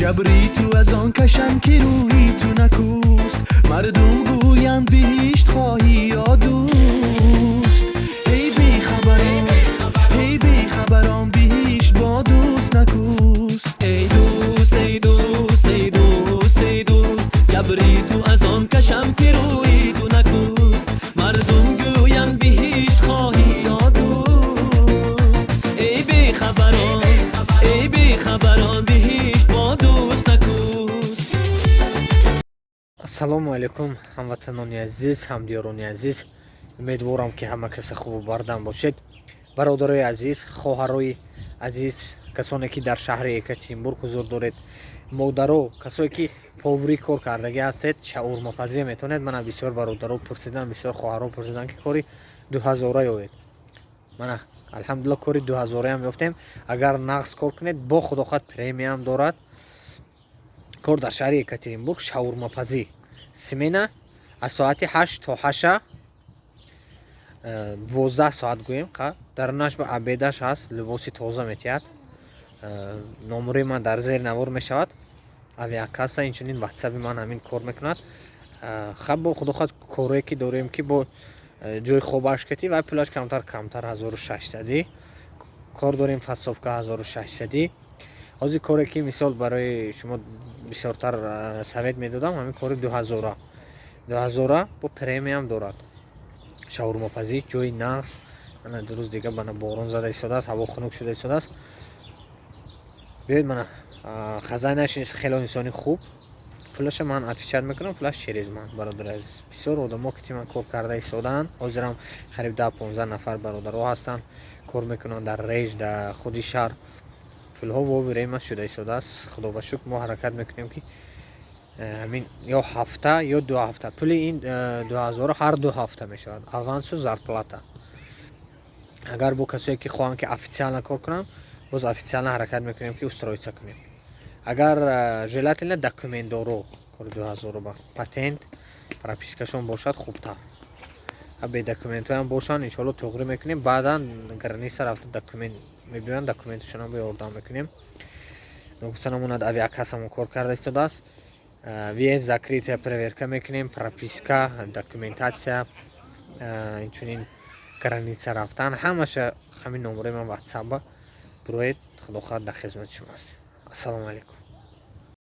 Ҷабри ту аз он кашам, ки рӯи ту накӯст. Мардум гӯянд, биҳишт хоҳӣ ё дӯст? Эй бехабарон, эй бехабарон, биҳишт бо дӯст накӯст. Эй дӯст, эй дӯст, эй дӯст, эй дӯст, ҷабри ту аз он кашам, ки рӯи ту накӯст. Мардум гӯянд, биҳишт хоҳӣ ё дӯст? Эй бехабарон, эй бехабарон, биҳишт бо дӯст накӯст. Ассалому алайкум, ҳамватанони азиз, ҳамдиёрони азиз. Умедворам, ки ҳама касе хубу бардам бошед. Бародарои азиз, хоҳарои азиз, касоне ки дар шаҳри Екатеринбург ҳузур доред, модаро, касое ки поварӣ кор кардагӣ ҳастед, шаурмапазӣ метавонед. Мана, бисёр бародаро пурсидан, бисёр хоҳаро пурсидан, ки кори 2000 ёбед. Мана, алҳамдулилла, кори 2000-аам ёфтем. Агар нағз кор кунед, бо худохоҳад, премияам дорад. Кор дар шаҳри Екатеринбург, шаурмапазӣ, смена аз соати 8 то 8, 12 соат гӯем. Дарунаш ба обедаш ҳаст, либоси тоза метиҳад. Номури ман дар зери навор мешавад, авиакасса, инчунин ватсаби ман ҳамин кор мекунад. Хаб, бо худохоҳад, корое ки дорем, ки бо ҷои хобаш кетӣ ва пулаш камтар камтар, 1600 кор дорем, фасовка 1600. Ҳозир коре ки, мисол, барои шумо бисёртар совет медодам, ҳамин кори 2000, 2000 бо премиям дорад, шаурмапазӣ, ҷои нағз. Мана, 2 рӯз дига, мана, борон зада истодааст, ҳаво хунук шуда истодааст. Биёед, мана, хозяинаш хеле инсони хуб. Пулаша ман отвечать мекунам, пулаш через ман. Бародари азиз, бисёр одамо ки ман кор карда истодаанд, ҳозирам қариб 10-15 нафар бародаро ҳастанд, кор мекунанд дар реж, дар худи шаҳр. Пулҳо вовремя шуда истодааст, худо ба шукр. Мо ҳаракат мекунем, ки ҳамин ё ҳафта, ё 2 ҳафта. Пули ин 2000 ҳар 2 ҳафта мешавад, авансу зарплата. Агар бо касое ки хоҳанд, ки официально кор кунанд, боз официально ҳаракат мекунем, ки устроиться кунем. Агар желательно документдоро, кори 2000 ба патент, пропискашон бошад, хубтар. Бе документҳоям бошанд, иншоалло, туғрӣ мекунем. Баъдан граница рафта, документ мебиёянд, документашонам бо ёрдам мекунем. Ногуфта намонад, авиакассамон кор карда истодааст. Въезд, закрытия проверка мекунем, прописка, документация, инчунин граница рафтан, ҳамаша. Ҳамин номерои ман ватсапба, бироед. Худо хоҳад, дар хизмати шумо ҳастем. Ассалому алайкум.